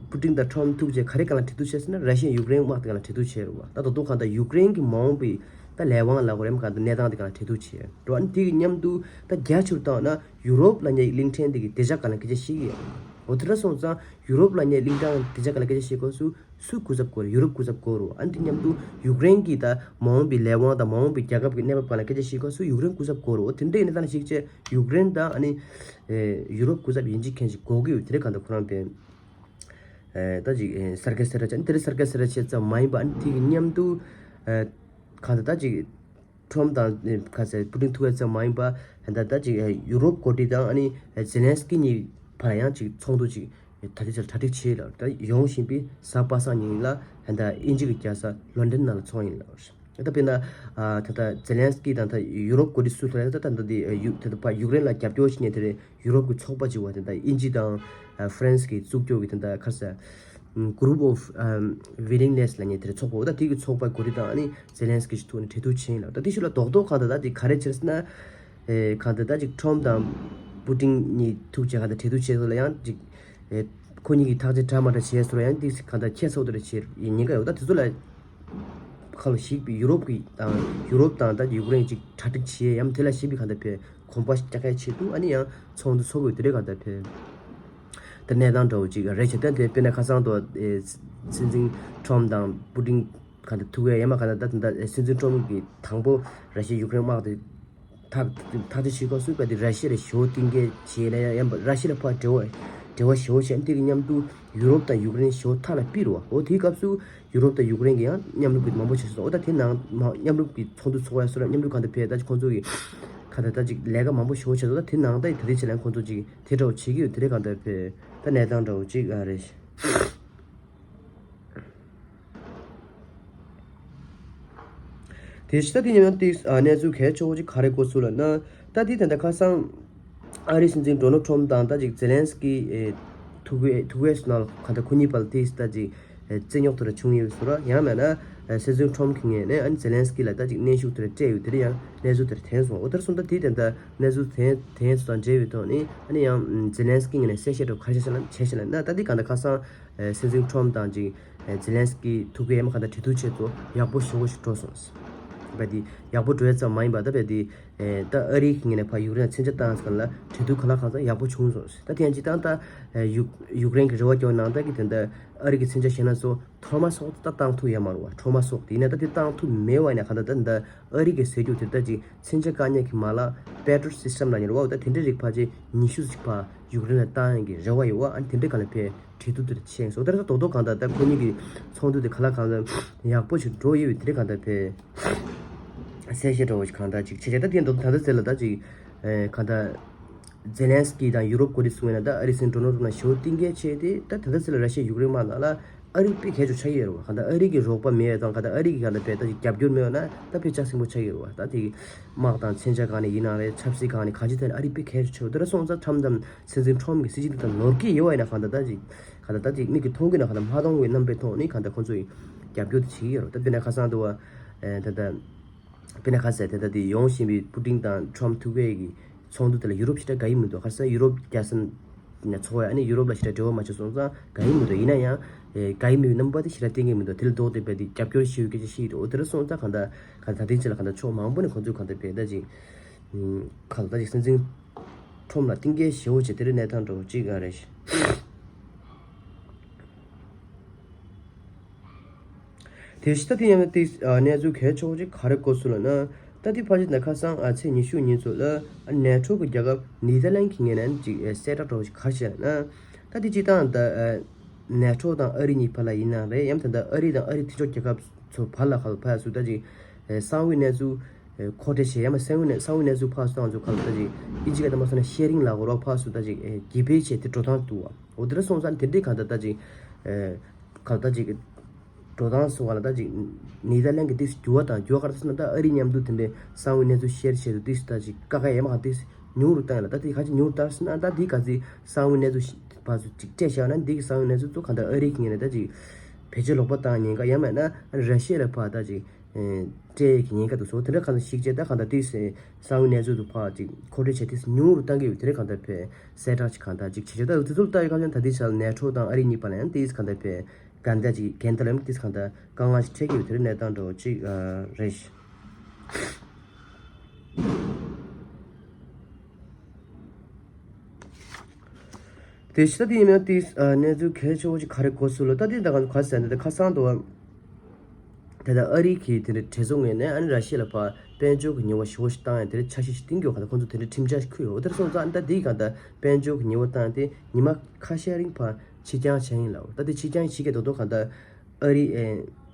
པུ་ཏིན་དང་ཁྲོམ་ཐུག་རྗེས་ག་རེ་གང་ལ་གྲོས་བསྡུར་བྱས་ཟེར་ན་ར་ཤི་ཡ་ཡུཀ་རེན་དམག་དེ་གང་ལ་གྲོས་བསྡུར་བྱས་རུ་བ། ད་དོ་དོ་གང་ལྟར་ཡུཀ་རེན་གྱི་མ་འོངས་པའི་ ད་ལས་དབང་ལ་གོ་རེམ་གང་དུ་གནས་སྟངས་དེ་གང་ལ་འབྲེལ་གཏུག་བྱས་འགྲོ། ཨ་ནི་དེ་གི་མཉམ་དུ་ད་རྒྱ་ཆེར་བཏང་ན་ཡུ་རོབ་ལ་ཉེ་གླིང་ཕྲན་དེ་གི་བདེ་འཇགས་གང་ལ་སྐད་ཆ་བཤད་ཀྱི་ཡོད། འོ་དེ་འདྲ་སོང་ཙང་ཡུ་རོབ་ལ་ཉེ་གླིང་ཕྲན་བདེ་འཇགས་གང་ལ་སྐད་ཆ་བཤད་སྐབས་སུ་སུ་སྐུ་ཚབ་དགོས་རེད། ཡུ་རོབ་སྐུ་ཚབ་དགོས་རེད། ཨ་ནི་དེ་མཉམ་དུ་ཡུཀ་རེན་གྱི་ད་མ་འོངས་པའི་ལས་དབང་དང་མ་འོངས་པའི་རྒྱལ་ཁབ་ཀྱི་གནས་བབ་གང་ལ་སྐད་ཆ་བཤད་སྐབས་སུ་ཡུཀ་རེན་སྐུ་ཚབ་དགོས་རེད། འོ་དེ་འདྲ་ཡིན་ན་ད་ནི་ཞིག་བྱས་ཡུཀ་རེན་དང་ཨ་ནི་ཡུ་རོབ་སྐུ་ཚབ་ཡིན་གཅིག་མཁན་གཅིག་དགོས་ཀྱི་ཡོད། དེ་འདྲ་གང་ལྟར་ཁོ་རང་དེ། ད་ཅིག་སར་ཀེ་སེ་ར་ཅན་དེ་རིང་སར་ཀེ་སེ་ར་ཅན་ཙམ་མ་ཡིན་པ། ཨ་ནི་དེ་གི་མཉམ་དུ་གང་ལྟར་ད་ཅིག་ཁྲོམ་དང་ག་ཚད་པུ་ཏིན་ཐུག་ཡ་ཙམ་མ་ཡིན་པ། ད་ད་ཅིག་ཡུ་རོབ་འགོ་ཁྲིད་དང་ཨ་ནི་ཛེ་ལན་སི་ཀི་གཉིས་བར་ཡང་ཅིག་ཚོགས་འདུ་ཅིག་ད་ལྟའི་ཆར་གྲ་སྒྲིག་བྱས་ལ་ད་ཡོང་བཞིན་པའི་གཟའ་པ་སངས་ཉིན་ལ་ད་ད་དབྱིན་ཇི་གི་རྒྱལ་ས་ལོན་ཌོན་ནང་ལ་ཚོགས་ཡིན་ལ། ད་དཔེར་ན་ད་ད་ཛེ་ལན་སི་ཀི་དང་ད་ཡུ་རོབ་འགོ་ཁྲིད་སུ་ཐོན་ད་ད་ད་ད་ཡུ་ད་ད་ཡུཀ་རེན་ལ་རྒྱབ་སྐྱོར་བྱེད་མཁན་དེ་རེད། ཡུ་རོབ་ཀྱི་ཚོགས་པ་ཅིག་བ་དེ་འདྲ་དབྱིན་ཇི་དང་ཨ་ཧྥ་རན་སི་གི་བཙུགས་སྐྱོར་གྱི་དེ་འདྲ་ཁ་ས་Group of Willingness ལབ་མཁན་དེ་འདྲ་ཚོགས་པ། འོ་ད་དེ་གི་ཚོགས་པ་འགོ་ཁྲིད་དང་ཨ་ནི་ཛེ་ལན་སི་ཀི་ཞིག་ཐུག་ནས་གྲོས་བསྡུར་བྱས་ཡིན་ལ། ད་དེ་ཞུ་ལ་རྡོག་རྡོག་གང་ལྟར་ད་དེ་ག་རེ་བྱས་ཟེར་ན་གང་ལྟར་ད་ཅིག་ཁྲོམ་དང་པུ་ཏིན་གཉིས་ཐུག་བྱས་གང་ལྟར་གྲོས་བསྡུར་བྱས་སོང་ལ་ཡང་ཅིག་ཁོ་གཉིས་ཀྱིས་ཐག་གཅོད་འདྲ་མ་འདྲ་བྱས་སོང་ལ་ཡང་དེ་གང་ལྟར་ཁྱད་མཚར་པོ་དེ་འདྲ་བྱས་ཡིན་ཉེན་ཁ་ཡོད། ད་དེ་ཚོ་ལ། ཁ་ལོ་ཞིག་པའི་ཡུ་རོབ་ཀྱི་དང་ཡུ་རོབ་དང་ད་ཡུཀ་རེན་གཅིག་གྲ་སྒྲིག་བྱེད་ཡམ་དེ་ལ་ཞིག་པའི་གང་ལྟར་བས་གོམ་པ་རྒྱག་ཡ་ཆེད་དུ་ཨ་ནི་ཡང་ཚོགས་འདུ་ཚོགས་དགོས་དེ་རེད་གང་ལྟར་བས། ད་གནས་སྟངས་འདྲ་བོ་ཅིག་རེད་བྱེད་ད་དེ་དཔེར་ན་ཁ་སང་དུ་སྲིད་འཛིན་ཁྲོམ་དང་པུ་ཏིན་གང་ལྟར་ཐུག་ཡ་ཡ་མ་གང་ལྟར་ད་ད་སྲིད་འཛིན་ཁྲོམ་གྱི་དང་པོ་ར་ཤི་ཡ་ཡུཀ་རེན་དམག་དེ། ཐག་ཐག་གཅོད་བྱེད་སྐབས་སུ་ག་དེ་ར་ཤི་ཡ་ལ་ཞེ་པོ་གཏིང་སྐྱེལ་བྱས་ན་ཡང་ཡང་ར་ཤི་ཡ་ལ་ཕར་འབྲེལ་བ་འབྲེལ་བ་ཞེ་པོ་བྱས་དེ་གི་མཉམ་དུ་ཡུ་རོབ་དང་ཡུཀ་རེན་ཞེ་པོ་ཐག་ལ་ཕྱིན་རེད་བ། འོ་དེའི་སྐབས་སུ་ཡུ་རོབ་དང་ཡུཀ་རེན་གྱི་ཡང་མཉམ་རུབ་ཀྱི་མང་པོ་བྱས་སོང་། འོ་ད་དེ་ནང་མ་མཉམ་རུབ་ཀྱི་ཚོགས་འདུ་ཚོགས་ཡ་སོ་ར་མཉམ་རུབ་གང་དུ་ཕེབས་ད་ཁོང་ཚོ་གི་ག་ད་ད་ཅིག་ལས་ཀ་མང་པོ་ཞེ་པོ་བྱས་སོང་། ད་དེ་ནང་ད་དེ་རིང་ཆེ་ལ་ཁོང་ཚོ་ཅིག་དེ་འདྲ་བོ་བྱེད་ཀྱི་ཡོད། དེ་རེད་གང་དུ་ཕེབས་ད་གནས་སྟངས་འདྲ་བོ་ཅིག་ཨ་རེད། དེ་ཕྱི་ད་དེ་ཉམས་ཡང་ཏིག་གནས་ཚུལ་གལ་ཆེ་བོ་ཅིག་ག་རེ་གོ་སོང་ལབ་ན། ད་དེ་ད་ལྟ་ཁ་སང་ཨ་རིའི་སྲིད་འཛིན་ཌོ་ནལ་ཁྲོམ་དང་ད་ཅིག་ཛེ་ལན་སི་ཀི་ཐུག་པའི་ཐུག་པའི་ནང་ལ་ག་ད་ཁོ་གཉིས་བར་ལ་ཏིག་ད་ཅིག་རྩོད་རྙོག་དེ་འདྲ་བྱུང་ཡོད་སོང་ར། ཡང་མིན་ན་སྲིད་འཛིན་ཁྲོམ་གྱི་ངོས་ནས་ཨ་ནི་ཛེ་ལན་སི་ཀི་ལ་ད་ཅིག་གནོན་ཤུགས་དེ་འདྲ་སྤྲད་ཡོད། དེ་འདྲ་ཡང་གནས་ཚུལ་དེ་འདྲ་ཐོན་སོང་། འོ་དེར་སོང་ད་དེ་ད་ལྟ་གནས་ཚུལ་ཐོན་ཐོན་སོང་དང་འབྲེལ་བའི་ཐོག་ནས་ཨ་ནི་ཡང་ཛེ་ལན་སི་ཀི་ངོས་ནས་གསལ་བཤད་འདྲ་བོ་ག་རེ་བྱས་ཤག་ལབ་ན། ད་དེ་ག་ད་ཁ་སང་སྲིད་འཛིན་ཁྲོམ་དང་ཅིག་ཛེ་ལན་སི་ཀི་ཐུག་པའི་ཡ་མ་ག་ད་གྲོས་བསྡུར་ཆེད་དུ་ཡག་པོ་ཞེ་པོ་ཞིག་འགྲོ་སོང་། བས་དེ་ཡག་པོ་འགྲོ་ཡ་ཙམ་མ་ཡིན་པ་ད་བས་དེ་ད་ཨ་རིའི་ངོས་ནས་ཕར་ཡུཀ་རེན་ལ་མཚོན་ཆ་བཏང་ཙམ་ལ་གྲོས་བསྡུར་གང་ལ་གང་འཚམ་ཡག་པོ་བྱུང་སོང་། ད་དེ་ཡང་ཅིག་ད་ད་ཡུཀ་ཡུཀ་རེན་གྱི་རེ་བ་སྐྱོར་ནང་ད་གི་དེ་ད་ཨ་རི་གི་མཚོན་ཆ་བཞེས་ན་ཚོ་ཐོག་མ་སོགས་ད་བཏང་ཐུབ་ཡ་མ་རེད་བ། ཐོག་མ་སོགས་དེ་ཡིན་ན་ད་དེ་བཏང་ཐུབ་མེད་བ་ཡིན་ན་ག་ད་ད་ད་ཨ་རི་གི་ཟེར་རྒྱུ་དེ་ད་ཅིག་མཚོན་ཆ་བཀག་ཉར་གྱི་མ་ལག་པེ་ཊི་རོལ་སི་སི་ཊམ་ལ་ཉེ་རེད་བ། འོ་ད་དེ་འདྲ་རིགས་ཕལ་ཆེར་ཉི་ཤུ་ཅིག་ཕར་ཡུཀ་རེན་ལ་བཏང་ཡག་གི་རེ་བ་ཡོད་བ། ཨ་ནི་དེ་འདྲ་ག་ལ་ཕེ་གྲོས་བསྡུར་དེ་ཕྱིན་སོང་། དེ་ར་ད་རྡོག་རྡོག་གང་ལྟར་ད་ཁོ་གཉིས་ཀྱི་ཚོགས་འདུ་དེ་ག་ལ་གང་ལྟར་ཡག་པོ་ཞིག་འགྲོ་ཡོད་པའི་དེ་རིང་གང་ལྟར་ཕེ་གསལ་བཤད་འདྲ་བོ་ཞིག་གང་ལྟར་ཅིག་བྱས་བྱས། ད་དེ་འདྲ་ད་ལྟ་ཟེར་ལ་ད་ཅིག་གང་ལྟར་ཛེ་ལན་སི་ཀི་དང་ཡུ་རོབ་འགོ་ཁྲིད་ཚོ་ངོས་ནས་ད་ཨ་རིའི་སྲིད་འཛིན་ཌོ་ནལ་ཊམ་ལ་ཞེ་པོ་གཏིང་སྐྱེལ་བྱས་ཏེ། ད་ད་ལྟ་ཟེར་ལ་ར་ཤི་ཡ་ཡུཀ་རེན་དམག་ནང་ལ་ཨ་རི་དཔེ་གལ་ཆེ་ཆགས་ཀྱི་ཡོད་རེད་བ། གང་ལྟར་ཨ་རི་གི་རོགས་པ་མེད་པ་དང་གང་ལྟར་ཨ་རི་གི་གང་ལྟར་དཔེ་ད་ཅིག་རྒྱབ་སྐྱོར་མེད་པ་ན་ད་དཔེ་ལྕགས་སྲིན་པོ་ཆགས་ཀྱི་ཡོད་རེད་བ། ད་དེ་དམག་དང་མཚོན་ཆ་གང་ནས་ཡིན་ནའང་རེད། ཆབ་སྲིད་གང་ནས་གང་ཅི་ཐད་ནས་ཨ་རི་དཔེ་གལ་ཆེ་ཆེ་བ། དེ་འདྲ་སོང་ཙང་ཁྲམ་དང་སྲིད་འཛིན་ཁྲོམ་གྱི་སྲིད་ཇུས་དེ་དང་ནོར་གྱི་ཡོད་པ་ཡིན་ན་གང་ལྟར་ད་ཅིག་གང་ལྟར་ད་ཅིག་མིག་གིས་མཐོང་གི་ན་གང་ལྟར་མ་མཐོང་བའི་རྣམ་པའི་ཐོག་ནས་གང་ལྟར་ཁོང་ཚོ་ཡིས་རྒྱབ་སྐྱོར་དེ་བྱེད་ཀྱི་ཡོད་རེད། ད་དཔེར་ན་ཁ་སང་དུ་བ་ད་ལྟ་དཔེར་ན་ཁ་སང་ད་ལྟ་དེ་ཡོང་བཞིན་པའི་པུ་ཏིན་དང་ཁྲོམ་ཐུག་པའི་གི་ཚོགས་འདུ་དེ་ལ་ཡུ་རོབ་ཞེ་དྲག་དགའ་ཡི་མི་འདུག་ཁ་སང་ཡུ་རོབ་རྒྱལ་ས་ནས་ཚོགས་ཡ་ཨ་ནི་ཡུ་རོབ་ལ་ཞེ་དྲག་འབྲེལ་བ་མ་བྱས་སོང་ཙང་དགའ་ཡི་མི་འདུག་ཡིན་ན་ཡང་དགའ་ཡི་མི་ཡི་རྣམ་པ་དེ་ཞེ་དྲག་བསྟན་གྱི་མི་འདུག་དེ་ལ་ལྡོག་སྟེ་བས་དེ་རྒྱབ་སྐྱོར་ཞུ་ཡི་སྐད་ཆ་བཤད་ཡི་འདུག་འོ་དེ་འདྲ་སོང་ཙང་གང་ལྟར་གང་ལྟར་ད་ཐེངས་ཅིག་ལ་གང་ལྟར་ཕྱོགས་མང་པོ་ནས་ཁོང་ཚོས་གང་ལྟར་བས་ད་ཅིག་གང་ལྟར་ད་ཅིག་སྲིད་འཛིན་ཁྲོམ་ལ་གཏིང་སྐྱེལ་ཞེ་པོ་བྱས་དེ་རིང་གནས་སྟངས་འདྲ་བོ་གཅིག་ཨ་རེད། དེ་བཞིན་ད་དེ་ཡང་ཏིག་གནས་ཚུལ་གལ་ཆེ་བོ་ཅིག་ག་རེ་གོ་སོང་ལབ་ན། ད་དེ་ཕལ་ཆེར་ན་ཁ་སང་ཨ་ཚེས་ཉི་ཤུ་ཉིན་ཚོ་ལ་ནེ་ཊོ་གི་རྒྱལ་ཁབ་ནེ་ཐར་ལན་གྱི་ངོས་ནས་ཅིག་གསལ་བསྒྲགས་འདྲ་བོ་ཞིག་ག་རེ་བྱས་ན། ད་དེ་སྤྱིར་བཏང་ད་ནེ་ཊོ་དང་ཨ་རི་གཉིས་བར་ལ་ཡིན་ན་རེད། ཡང་ད་ལྟ་ཨ་རི་དང་ཨ་རི་མཐུན་ཕྱོགས་རྒྱལ་ཁབ་ཚོ་བར་ལ་ཁ་ལ་ཕ་ཡ་སུ་ད་ཅིག་གསང་བའི་གནས་ཚུལ་མཁོ་སྤྲོད་བྱས་ཡང་མ་གསང་བའི་གནས་གསང་བའི་གནས་ཚུལ་ཕ་སུ་དང་ཚོ་ཁ་ལ་ད་ཅིག་ཨིན་ཇི་སྐད་དུ་མ་སོང་ན་ཤེ་རིང་ལ་གོ་རོགས་ཕ་སུ་ད་ཅིག་གྱེས་འཕེལ་བྱས་དེ་འགྲོ་སྟངས་འདུག་བ། འོ་དེ་འདྲ་སོང་ཙང་དེ་འདྲའི་གང་ལྟར་ད་ཅིག་གང་ལྟར་ཅིག་འགྲོ་སྟངས་སོང་བ་ལ་ད་ཅིག་ནེ་ཐར་ལན་གྱི་ཏིག་འགྱུར་བ་དང་འགྱུར་བ་ག་རེ་ཟེར་ན་ད་ཨ་རི་མཉམ་དུ་དེ་འདྲའི་གསང་བའི་གནས་ཚུལ་ཤེར་བྱེད་དུ་ཏིག་ད་ཅིག་ཀ་ཁ་ཡ་མ་ག་ཏིག་ཉུང་རུ་བཏང་ཡ་ལ་ད་ཏིག་ག་ཅིག་ཉུང་རུ་བཏང་ཟེར་ན་ད་ཏིག་ག་ཚིག་གསང་བའི་གནས་ཚུལ་ཕར་ཚུར་ཅིག་སྤྲད་བཞག་ན་འདི་གི་གསང་བའི་གནས་ཚུལ་ཚོ་གང་ལྟར་ཨ་རི་གི་ངོས་ནས་ད་ཅིག་བེད་སྤྱོད་ལོག་པ་བཏང་ཉེན་ཁ་ཡང་མེད་ན་ཨ་ར་ཤི་ཡ་ལ་ཕར་ད་ཅིག་སྤྲད་ཀྱི་ཉེན་ཁ་འདུག་སོ། དེ་འདྲ་གང་ལྟར་ཞིག་བྱས་ད་གང་ལྟར་དེའི་གསང་བའི་གནས་ཚུལ་དུ་ཕར་ཅིག་མཁོ་སྤྲོད་བྱས་དེ་ཉུང་རུ་བཏང་གི་ཡོད། དེ་འདྲ་གང་ལྟར་བས་གསལ་བསྒྲགས་ཅིག་གང་ལྟར་ཅིག་བྱས་བྱས་ད་དེ་ཚོ་ལྟ་ཡི་ག་ལན་ད་དེ་ཆ་ལ་ནེ་ཊོ་དང་ཨ་རི་གཉིས་བར་ལ་ཡང་དེ་གང་ལྟར་བས་གང་ལྟར་ཅིག་འགལ་ཟླ་ལ་ཡང་དེ་གང་ལྟར་དཀའ་ངལ་ཞིག་འཕྲད་ཀྱི་ཡོད། དེ་འདྲ་གནས་སྟངས་འདྲ་བོ་ཅིག་རེད། དེ་ཕྱི་ད་དེ་ཡིན་ན་དེ་གནས་ཚུལ་གལ་ཆེ་བོ་ཅིག་ག་རེ་གོ་སོང་ལ། ད་དེ་ད་ག་ཁ་སང་དུ་དེ་ད་ཨ་རི་གི་དེ་འདྲ་གྲོས་ཚོགས་ངོས་ནས་ཨ་ནི་ར་ཤི་ཡ་ལ་ཕར་དཔལ་འབྱོར་གྱི་ཉེས་པ་ཞེ་པོ་ཞིག་བཏང་ཡ་དེ་འདྲ་འཆར་གཞི་ཞིག་བཏིང་དགོས་ག་ད་ཁོང་ཚོ་དེ་འདྲ་ཁྲིམས་འཆར་ཞིག་ཁུར་ཡོད། འོ་དེར་སོང་ཙང་ཨ་ནི་ད་དེའི་གང་ད་དཔལ་འབྱོར་གྱི་ཉེས་པ་བཏང་དེ་ཉི་མ་ཁ་ཤས་རིང་ཕར་ཕྱིར་འགྱངས་བྱས་ཡིན་ལ། འོ་ད་དེ་ཕྱིར་འགྱངས་བྱེད་མཁན་དོ་དོ་གང་ད་ཨ་རི་ཨེ་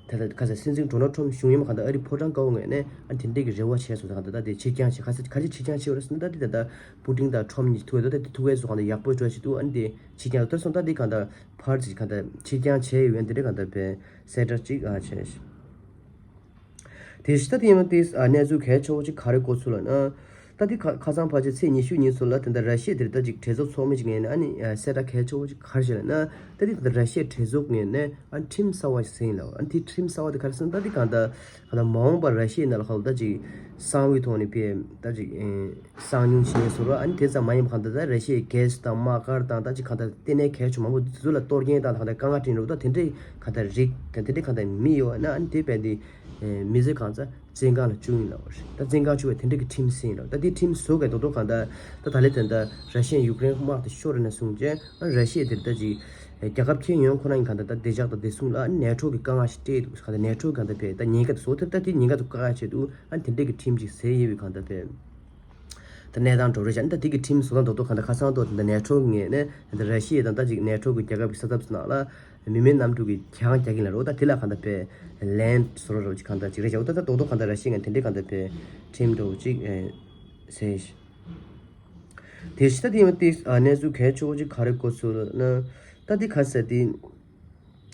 ད་ལྟ་ཁ་སང་སྲིད་འཛིན་ཌོ་ནལ་ཊམ་གཞུང་ཡིན་མ་གང་ད་ཨ་རི་ཕོ་བྲང་དཀར་པོ་ངོས་ནས་ཨ་ནི་དེ་འདྲའི་གི་རེ་བ་བྱས་སོང་ཙང་གང་ད་ད་དེ་ཕྱིར་འགྱངས་བྱེད་ག་ས་ག་ཅི་ཕྱིར་འགྱངས་བྱེད་འོ་རེད་ཟེར་ན། ད་དེ་ད་ལྟ་པུ་ཏིན་དང་ཊམ་གཉིས་ཐུག་ཡོད་དོ། ད་དེ་ཐུག་ཡས་སོང་གང་ད་ཡག་པོ་འགྲོ་བྱེད་དུ་ཨ་ནི་དེ་ཕྱིར་འགྱངས་ད་དེ་སོང་ད་དེ་གང་ད་ཕར་ཅིག་གང་ད་ཕྱིར་འགྱངས་བྱས་ཡོད་ཡན་དེ་འདྲ་གང་ད་བས་གསལ་བསྒྲགས་ཅིག་ཨ་བྱས། དེ་ཕྱི་ད་དེ་ཡིན་པ་དེ་ཨ་གནས་ཚུལ་གལ་ཆེ་བོ་ཅིག་ག་རེ་གོ་ཚུལ་ལ་ན། ད་དེ་ཁ་ཁ་སང་ཕལ་ཆེར་ཚེས་ཉི་ཤུ་ཉིན་ཚོ་ལ་དེ་འདྲ་ར་ཤི་ཡ་དེར་ད་ཅིག་གྲོས་ཚོགས་ཚོགས་མི་ཅིག་ངོས་ནས་ཨ་ནི་གསལ་བསྒྲགས་གལ་ཆེ་བོ་ཅིག་ག་རེ་བྱས་ལ་ན། ད་དེ་དེ་འདྲ་ར་ཤི་ཡའི་གྲོས་ཚོགས་ངོས་ནས་ཨ་ཁྲིམས་གསར་བ་ཞིག་ཟིན་ལ། ཨ་དེ་ཁྲིམས་གསར་བ་དེ་ག་རེ་ཟིན་ད་དེ་གང་ད་གང་ད་མ་འོངས་པར་ར་ཤི་ཡའི་ནང་ལ་ཁག་ད་ཅིག་གསང་བའི་ཐོག་ནས་ཕེ་ད་ཅིག་གསང་ཉུང་བྱས་སོང་ར། ཨ་ནི་དེ་ཙམ་མ་ཡིན་པ་གང་ད་ད་ར་ཤི་ཡའི་གྷེ་སི་དང་དམག་སྒར་དང་ད་ཅིག་གང་ད་ལྟེ་གནས་གལ་ཆེ་མང་པོ་དེ་ཚོ་ལ་གཏོར་སྐྱོན་དང་གང་ད་དཀའ་ངལ་འཕྲད་འགྲོ་ད་དེ་འདྲའི་གང་ད་རིགས་དང་དེ་འདྲའི་གང་ད་མི་ཡོད་ན་ཨ་ནི་དེ་བས་དེ། མི་ཚེ་གང་ཚ་བཙོན་ཁང་ལ་བཅུག་ཡིན་ལབ་པ་རེད། ད་བཙོན་ཁང་བཅུག་པའི་དེ་འདྲ་གི་ཁྲིམས་ཟིན་ལབ། ད་དེ་ཁྲིམས་བཟོ་གས་དོ་དོ་གང་ལྟར་ད་ད་ལེ་དོན་དག་ར་ཤི་ཡས་ཡུཀ་རེན་དམག་དེ་ཤོར་ནས་བཟུང་རྗེས་ཨ་ར་ཤི་ཡས་དེར་ད་ཅིག་རྒྱལ་ཁབ་ཁྱོན་ཡོངས་ཁོ་རང་གི་གང་ལྟར་ད་བདེ་འཇགས་དང་བདེ་སྲུང་ལ་ཨ་ནེ་ཊོ་གི་དཀའ་ངལ་ཞིག་སྤྲད་འདུག་གང་ལྟར་ནེ་ཊོ་གང་ལྟར་བས་ད་ཉེན་ཁ་དེ་བཟོ་ཐུབ་ད་དེ་ཉེན་ཁ་དེ་བཀག་ཡ་ཆེད་དུ་ཨ་དེ་འདྲ་གི་ཁྲིམས་ཅིག་ཟེར་ཡོད་པའི་གང་ལྟར་བས། ད་གནས་སྟངས་འགྲོ་རེད་བྱས་ནས་ད་དེ་གི་ཁྲིམས་བཟོ་སྟངས་དོ་དོ་གང་ལྟར་ཁ་སང་དོ་ད་ནེ་ཊོ་ངོས་ནས་ད་ར་ཤི་ཡ་དང་ད་ཅིག་ནེ་ཊོ་གི་རྒྱལ་ཁབ་ཀྱི་ས་ཐབས་ནང་ལ་མི་མེད་གནམ་གྲུ་གི་གྱང་རྒྱག་གིན་ལ་རོ། ད་དེ་ལ་གང་ལྟར་པའི་ལན་བཟོ་རོ་རོ་ཅིག་གང་ལྟར་ཅིག་རེད་བྱས། འོ་ད་ད་དོ་དོ་གང་ལྟར་ར་ཤི་ཡ་ངས་དེ་འདྲའི་གང་ལྟར་པའི་ཁྲིམས་འགྲོ་ཅིག་ཟེར་ཞིག་དེ་ཕྱི་ད་དེ་ཡིན་པ་དེ་གནས་ཚུལ་གལ་ཆེ་བོ་ཅིག་ག་རེ་གོ་ཚུལ་ན། ད་དེ་ག་ཟེར་དེ།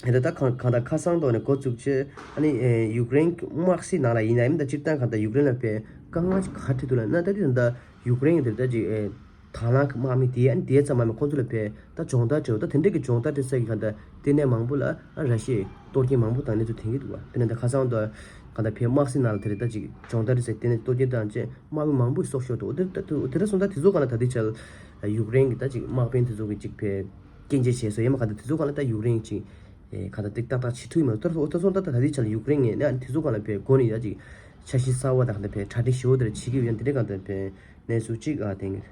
ད་ལྟ་གང་གང་ལྟར་ཁ་སང་ཐོག་ནས་འགོ་བཙུགས་བྱས་ཨ་ནི་ཡུཀ་རེན་དམག་སྲིད་ནང་ལ་ཡིན་ན་ཡང་ད་སྤྱིར་བཏང་གང་ལྟར་ཡུཀ་རེན་ལ་ཕའི་དཀའ་ངལ་ཅིག་ག་འཕྲད་འདུག་ལབ་ན། ད་དེ་ད་ལྟ་ཡུཀ་རེན་གྱི་དེ་ལྟ་ཅིག་དང་བླངས་ཀྱི་དམག་མི་དེ་ཨ་ནི་དེ་ཙམ་མ་མེད་ཁོང་ཚོ་ལ་ཕའི་ད་སྦྱོང་བརྡར་སྤྲད། ད་དེ་འདྲ་གི་སྦྱོང་བརྡར་སྤྲད་ས་གི་གང་ལྟར་ལྟེ་གནས་མང་པོ་ལ་ཨ་ར་ཤི་ཡས་གཏོར་སྐྱོན་མང་པོ་བཏང་གནས་ཚུལ་ཐོན་གྱི་འདུག་བ། དཔེར་ན་ད་ཁ་སང་དུ་གང་ལྟར་ཕའི་དམག་སྲིད་ནང་ལ་དེ་རེད་ད་ཅིག་སྦྱོང་བརྡར་སྤྲད་ས་ལྟེ་གནས་གཏོར་སྐྱོན་བཏང་རྗེས་དམག་མི་མང་པོ་སྲོག་ཤོར་འདུག་དེ་ད་དེ་རེད་སོང་ད་དེ་ཚོ་གང་ལ་ད་དེ་ཆ་ཡུཀ་རེན་གྱི་ད་ཅིག་དམག་དཔོན་དེ་ཚོ་གི་ཅིག་ཕའི་སྐྱོན་བརྗོད་བྱས་སོང་ཡིན་མ་གང་ལྟར་དེ་ཚོ་གང་ལ་ད་ཡུཀ་རེན་ཅིག་ཨེ་གང་ལྟར་ཏིག་ཏག་ཏག་བྱེད་ཐུབ་ཡིན་མ་རེད། ད་ད་སོང་ད་ད་ད་དེ་ཆ་ལ་ཡུཀ་རེན་ངས་ནས་ཨ་ནི་དེ་ཚོ་གང་ལ་བས་འགོ་ནས་ཡ་ཅིག་འཆར་གཞི་གསར་བ་དང་གང་ལྟར་བས་གྲ་སྒྲིག་ཞུ་བ་དེ་ར་བྱེད་ཀྱི་ཡོད་དེ་འདྲའི་གང་ལྟར་བས་གནས་ཚུལ་ཅིག་ཨ་དེང་གི་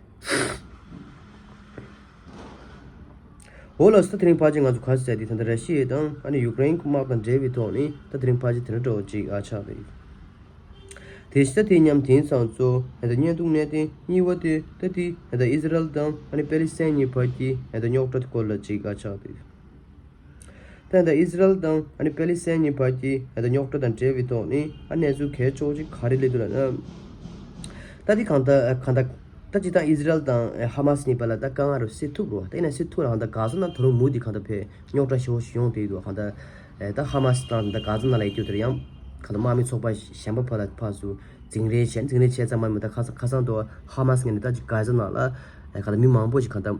འོ་ལགས་སོ། ད་དེ་རིང་ཕལ་ཆེར་ང་ཚོ་ག་ཟེར་དེ་ད་ལྟ་ར་ཤི་ཡ་དང་ཨ་ནི་ཡུཀ་རེན་གྱི་དམག་དང་འབྲེལ་བའི་ཐོག་ནས་ད་དེ་རིང་ཕལ་ཆེར་དེ་འདྲ་འདྲ་བོ་ཅིག་ཨ་ཆགས་འདུག་དེ་ཕྱི་ད་དེ་མཉམ་དེང་སང་གཙོ་ད་ལྟ་བརྙན་ཐུང་གནད་དོན་གཉིས་པ་དེ་ད་དེ་ད་ལྟ་ཨི་ཟི་རལ་དང་ཨ་ནི་པེ་ལི་སི་ཐན་གཉིས་བར་གྱི་ད་ལྟ་རྙོག་དྲ་སྐོར་ལ་ཅིག་ཨ་ཆགས་འདུག་ད་ལྟ་ཨི་ཟི་རལ་དང་ཨ་ནི་པེ་ལི་སི་ཐན་གཉིས་བར་གྱི་ད་ལྟ་རྙོག་དྲ་དང་འབྲེལ་བའི་ཐོག་ནས་ཨ་གནས་ཚུལ་གལ་ཆེ་བོ་ཅིག་ག་རེ་སླེབས་འདུག་ལབ་ན། ད་དེ་གང་ལྟར་གང་ལྟར་ད་སྤྱིར་བཏང་ཨི་ཟི་རལ་དང་ཧ་མ་སི་གཉིས་བར་ལ་ད་དཀའ་ངལ་རུ་སེལ་ཐུབ་རོ། ད་ཡིན་ན་སེལ་ཐུབ་ལ་གང་ལྟར་གྷ་ཟ་ནང་ད་རུང་མུ་མཐུད་གང་ལྟར་བས་རྙོག་དྲ་ཞེ་པོ་ཞིག་ཡོང་བསྡད་འདུག་གང་ལྟར་ད་ཧ་མ་སི་དང་ད་གྷ་ཟ་ནང་ལ་ཡོད་རྒྱུ་དེར་ཡང་གང་ལྟར་དམག་མི་ཚོགས་པ་གཞན་པ་བར་ལ་ཕར་ཚུར་འཛིང་རེས་བྱས། འཛིང་རེས་བྱས་ཙམ་མ་ཡིན་པར་ད་ཁ་ཁ་སང་དུ་ཧ་མ་སི་ངོས་ནས་ད་ཅིག་གྷ་ཟ་ནང་ལ་གང་ལྟར་མི་མང་པོ་ཞིག་གང་ལྟར་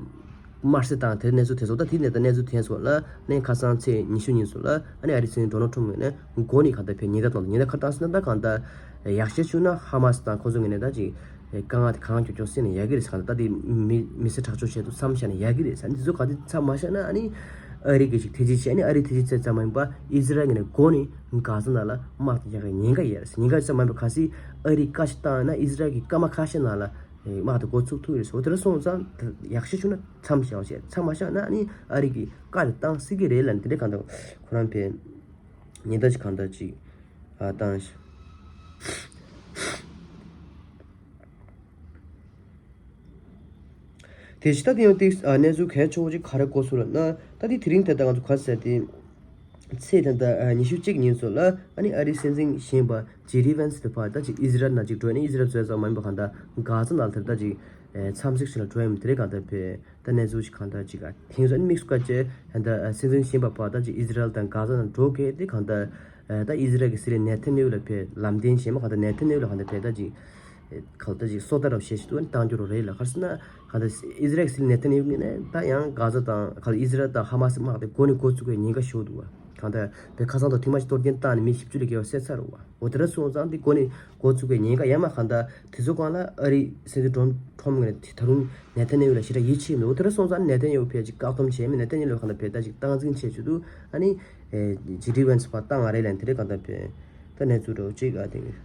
དམར་གསོད་བཏང་དེར་གནས་ཚུལ་དེ་ཚོ་ད་དེ་ནས་ད་གནས་ཚུལ་དེ་ཚོ་ལ་ནས་ཁ་སང་ཚེས་ཉི་ཤུ་ཉིན་ཚོ་ལ་ཨ་ནི་ཨ་རིའི་སྲིད་འཛིན་ཌོ་ནལ་ཊམ་ངོས་ནས་མགོ་ནས་གང་ལྟར་བས་ཉེན་བརྡ་བཏང་འདུག་ཉེན་བརྡ་ག་རེ་བཏང་ཟེར་ན་ད་གང་ལྟར་ཡག་ཤོས་བྱུང་ན་ཧ་མ་སི་དང་ཁོ་ཚོ་ངོས་ནས་ད་ཅིག་དཀའ་ངལ་དེ་གང་མགྱོགས་མགྱོགས་སེལ་ན་ཡག་གི་རེད་ཟེར། གང་ལྟར་ད་དེ་མི་མི་སེར་དྲག་སྤྱོད་བྱས་འདུག་མཚམས་བཞག་ན་ཡག་གི་རེད་ཟེར། འདི་ཚོ་ག་དེ་མཚམས་མ་བཞག་ན་ཨ་ནི་ཨ་རི་གིས་ཅིག་ཐེ་ཇུས་བྱས། ཨ་ནི་ཨ་རི་ཐེ་ཇུས་བྱས་ཙམ་མ་ཡིན་པ་ཨི་ཟི་རལ་ངོས་ནས་མགོ་ནས་གྷ་ཟ་ནང་ལ་དམག་དེ་རྒྱག་གི་ཉེན་ཁ་ཡོད་རེད་ཟེར། ཉེན་ཁ་ཙམ་མ་ཡིན་པ་གལ་སྲིད་ཨ་རིས་བཀའ་ཞིག་བཏང་ན་ཨི་ཟི་རལ་གྱི་སྐར་མ་ཁ་ཤས་ནང་ལ་དམག་དེ་འགོ་ཚུགས་ཐུབ་ཡོད་རེད་ཟེར། འོ་དེ་འདྲ་སོང་ཙང་ཡག་ཤོས་བྱུང་ན་མཚམས་བཞག་བྱས། མཚམས་མ་བཞག་ན་ཨ་ནི་ཨ་རི་གིས་བཀའ་རེ་བཏང་སྲིད་ཀྱི་རེད་ལབ་ནས་དེ་འདྲའི་གང་ལྟར་ཁོ་རང་བས་ཉེན་བརྡ་ཅིག་གང་ལྟར་ཅིག་ཨ་བཏང་ཤག་དེ་ཕྱི་ད་དེ་ཡང་ཏིག་ཨ་གནས་ཚུལ་གལ་ཆེ་བོ་ཅིག་ག་རེ་གོ་སོང་ལབ་ན། ད་དེ་དེ་རིང་དེ་ལྟར་ང་ཚོ་ག་ཟེར་དེ། ཚེས་དེ་ལྟར་ཨ་ཉི་ཤུ་གཅིག་ཉིན་ཚོ་ལ་ཨ་ནི་ཨ་རིའི་སྲིད་འཛིན་གཞོན་པ་ཇེ་ཌི་ཝན་སི་དེ་ཕར་ད་ཅིག་ཨི་ཟི་རལ་ནང་ཅིག་འགྲོ་ནས་ཨི་ཟི་རལ་བཟོས་ཙང་མ་ཡིན་པ་གང་ལྟར་གྷ་ཟ་ནང་དེར་ད་ཅིག་ཨེ་འཚམས་གཟིགས་ཞིག་ལ་འགྲོ་ཡིན་དེ་རེད་གང་ལྟར་བས། ད་གནས་ཚུལ་ཞིག་གང་ལྟར་ཅིག་ཨ་དེང་སང་དམིགས་སུ་བཀར་བྱས་ད་ལྟ་ཨ་སྲིད་འཛིན་གཞོན་པ་ཕར་ད་ཅིག་ཨི་ཟི་རལ་དང་གྷ་ཟ་ནང་འགྲོ་གལ་ཏེ་གང་ལྟར་ཨ་ད་ཨི་ཟི་རལ་གྱི་སྲིད་བློན་ནེ་ཐན་ཡ་ཧུ་ལ་ཕར་ལམ་སྟོན་བྱས་མ་གང་ལྟར་ནེ་ཐན་ཡ་ཧུ་ལ་གང་ལྟར་ཕར་ད་ཅིག་ཨེ་གང་ལྟར་ཅིག་སོ་ལྟ་རབ་བྱས་ཤིག་ཏུ་བཏང་རྒྱུ་རེད་ལ། ག་རེ་ཟེར་ན་གང་ལྟར་ཨི་ཟི་རལ་གྱི་སྲིད་བློན་ནེ་ཐན་ཡ་ཧུ་ངོས་ནས་ད་ཡང་གྷ་ཟ་དང་ག་ལ་ཨི་ཟི་རལ་དང་ཧ་མ་སི་དམག་དེ་འགོ་ནས་འགོ་བཙུགས་པའི་ཉེན་ཁ་ཤོར་འདུག་བ། གང་ལྟར་བས་ཁ་སང་དང་ཐེངས་མ་ཞིག་གཏོར་སྐྱོན་བཏང་ནས་མི་བཞི་བཅུ་ལས་བརྒལ་བ་བསད་ཚར་རེད་བ། འོ་དེ་འདྲ་སོང་ཙང་དེ་འགོ་ནས་འགོ་བཙུགས་པའི་ཉེན་ཁ་ཡང་མ་གང་ལྟར་དེ་ཚོ་སྒང་ལ་ཨ་རིའི་སྲིད་འཛིན་ཌོ་ནལ་ཊམ་ངོས་ནས་ད་རུང་ནེ་ཐན་ཡ་ཧུ་ལ་ཞེ་དྲག་ཡིད་ཆེས་མེད། འོ་དེ་འདྲ་སོང་ཙང་ནེ་ཐན་ཡ་ཧུ་ཕར་ཅིག་བཀག་སྡོམ་བྱས་མེད། ནེ་ཐན་ཡ་ཧུ་ལ་གང་ལྟར་ཕར་ད་ཅིག་སྟངས་འཛིན་བྱས་བྱས་འདུག་ཨ་ནི་ཨེ་ཇེ་ཌི་ཝན་སི་ཕར་བཏང་བ་རེད་ལབ་དེ་འདྲ་གང་ལྟར་ཕར་ད་གནས་ཚུལ་འདྲ་བོ་ཅིག་ཨ་དེ་ངས།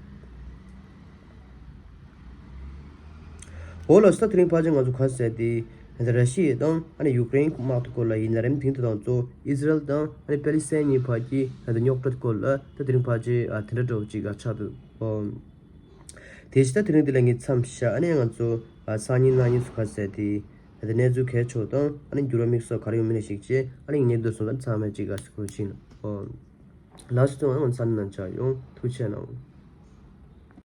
འོ་ལགས་སོ། ད་དེ་རིང་ཕལ་ཆེར་ང་ཚོ་ག་ཟེར་དེ། ད་ར་ཤི་ཡ་དང་ཨ་ནི་ཡུཀ་རེན་དམག་དེ་སྐོར་ལ་ཡིན་ན་རེད། དེང་དུས་དང་གཙོ་ཨི་ཟི་རལ་དང་ཨ་ནི་པེ་ལི་སི་ཐན་གཉིས་བར་གྱི་ད་རྙོག་དྲ་སྐོར་ལ་ད་དེ་རིང་ཕལ་ཆེར་ཨ་དེ་འདྲ་འདྲ་བོ་ཅིག་ཨ་ཆགས་འདུག་ཨོ། དེ་བཞིན་ད་དེ་རིང་འདི་ལ་ངས་མཚམས་བཞག་ཨ་ནི་ང་ཚོ་ཨ་སང་ཉིན་གནངས་ཉིན་སུ་ག་ཟེར་དེ། ད་གནས་ཚུལ་གལ་ཆེ་བ་དང་ཨ་ནི་འགྱུར་བ་དམིགས་བསལ་ག་རེ་ཡོང་མིན་ལ་གཞིགས་བྱས་ཨ་ནི་ངས་འདི་སོང་ཙང་ཚང་མས་ཅིག་ཨ་གཟིགས་རོགས་བྱེད་གནང་། ཨོ། ལགས་སོ། ཚང་མ་ང་ཚོ་ནང་ཆ་ཡོང་ཐུགས་རྗེ་གནང་།